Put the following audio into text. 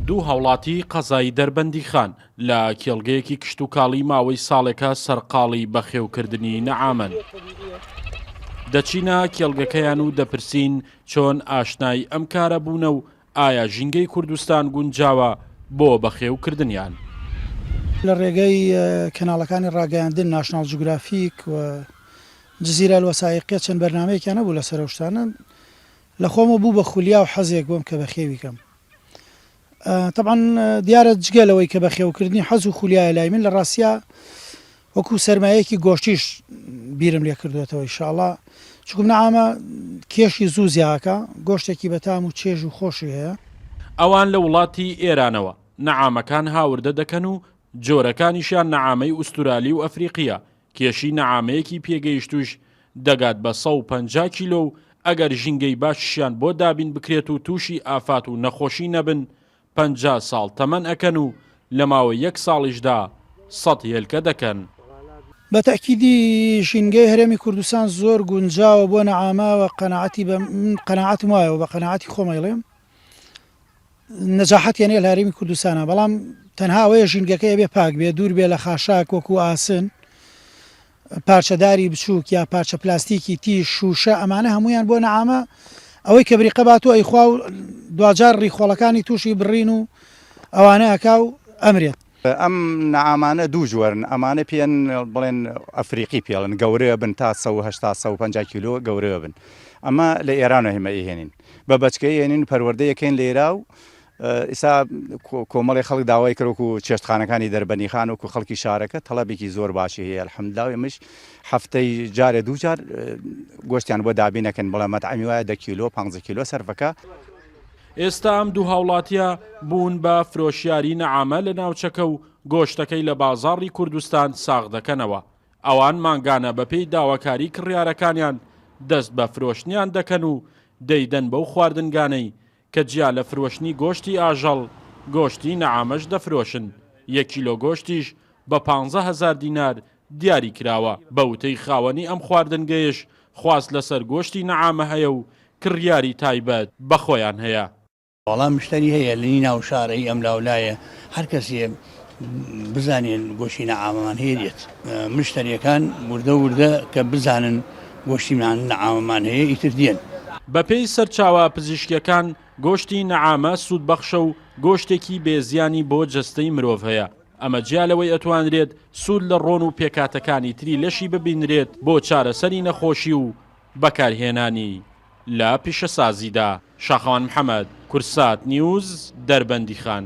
دوو هاوڵاتی قەزای دەربەندیخان لە کێڵگەیەکی کشتوکاڵی ماوەی ساڵێکە سەرقاڵی بەخێوکردنی نەعامەن. دەچینە کێڵگەکەیان و دەپرسین چۆن ئاشنای ئەم کارە بوونە و ئایا ژینگەی کوردستان گونجاوە بۆ بەخێوکردنیان؟ لە ڕێگەی کەناڵەکانی ڕاگەیاندن ناشناڵ جوگرافیک و جزیرە الوەسائیقیە چەند بەرنامەیەکیان هەبوو لەسەر ئەو شتانە لە خۆمەوە بوو بە خولیا و حەزێک بۆم کە بەخێوی کەم تەبعەن دیارە جگە لەوەی کە بەخێوکردنی حەز و خولیایە لای من لە ڕاستیا وەکو سەرمایەکی گۆشتیش بیرم لێ کردوێتەوە ئیشاڵا چونکم نەعامە کێشی زوو زیاکە گۆشتێکی بەتام و چێژ و خۆشی هەیە. ئەوان لە وڵاتی ئێرانەوە نەعامەکان هاوردە دەکەن و جۆرەکانیشیان نەعامەی ئوسترالی و ئەفریقییە، کێشی نەعامەیەکی پێگەیشتووش دەگات بە 150 کیلۆ و ئەگەر ژینگەی باشیشیان بۆ دابین بکرێت و تووشی ئافات و نەخۆشی نەبن 50 ساڵ تەمەن ئەکەن و لە ماوەی یەک ساڵیشدا سەد هێلکە دەکەن. بە تەئکیدی ژینگەی هەرێمی کوردستان زۆر گونجاوە بۆ نەعامە و قەناعەتی بە من قەناعەتم وایە و بە قەناعەتی خۆم ئەیڵێم نەجاحەتیان هەیە لە هەرێمی کوردستانە بەڵام تەنها ئەوەیە ژینگەکەی ئەبێ پاک بێ دوور بێ لە خاشاک وەکو ئاسن پارچە داری بچووک یا پارچە پلاستیکی تیژ شووشە ئەمانە هەمویان بۆ نەعامە ئەوەی کە بریقە بات و ئەیخوا و دواجار ڕیخۆڵەکانی تووشی بڕین و ئەوانە ئەکا و ئەمرێت. ئەم نەعامانە دوو جۆرن ئەمانە پێن بڵێن ئەفریقی پێڵن گەورە بن تا 180 150 کیلۆ گەورە بن ئەمە لە ئێرانەوە هێمە ئەیهێنین بە بەچکە ئەیهێنین پەروەردە یەکەین لێرە و ئیسا کۆمەڵی خەڵک داوای کرد وەکو چێشتخانەکانی دەربەنیخان وەکو خەڵکی شارەکە تەڵەبێکی زۆر باشی هەیە الحمدلله و ئێمەش هەفتەی جارێ دوو جار گۆشتیان بۆ دابین ئەکەین بەڵام مەتعەمی وایە دە کیلۆ پانزە کیلۆ سەرفەکە. ئێستا ئەم دوو هاوڵاتیە بوون بە فرۆشیاری نەعامە لە ناوچەکە و گۆشتەکەی لە بازاڕی کوردستان ساغ دەکەنەوە. ئەوان مانگانە بەپێی داواکاری کڕیارەکانیان دەست بە فرۆشتنیان دەکەن و دەیدەن بەو خواردنگانەی کە جیا لە فرۆشتنی گۆشتی ئاژەڵ، گۆشتی نەعامەش دەفرۆشن، یەک کیلۆ گۆشتیش بە 15 هەزار دینار دیاری کراوە، بە وتەی خاوەنی ئەم خواردنگەیش خواست لەسەر گۆشتی نەعامە هەیە و کڕیاری تایبەت بە خۆیان هەیە. وەڵا مشتەری هەیە لەنی ناو شارە هی ئەم لاو لایە هەر کەسێ بزانێ گۆشتی نەعامەمان هەیە دێت مشتەریەکان وردە وردە کە بزانن گۆشتی نەعامەمان هەیە ئیتر دێن. بەپێی سەرچاوە پزیشکیەکان گۆشتی نەعامە سوودبەخشە و گۆشتێکی بێ زیانی بۆ جەستەی مرۆڤ هەیە، ئەمە جیا لەوەی ئەتوانرێت سوود لە ڕۆن و پێکهاتەکانی تری لەشی ببینرێت بۆ چارەسەری نەخۆشی و بەکارهێنانی لە پیشەسازیدا. شاخەوان محەمەد، کوردسات نیوز، دەربەندیخان.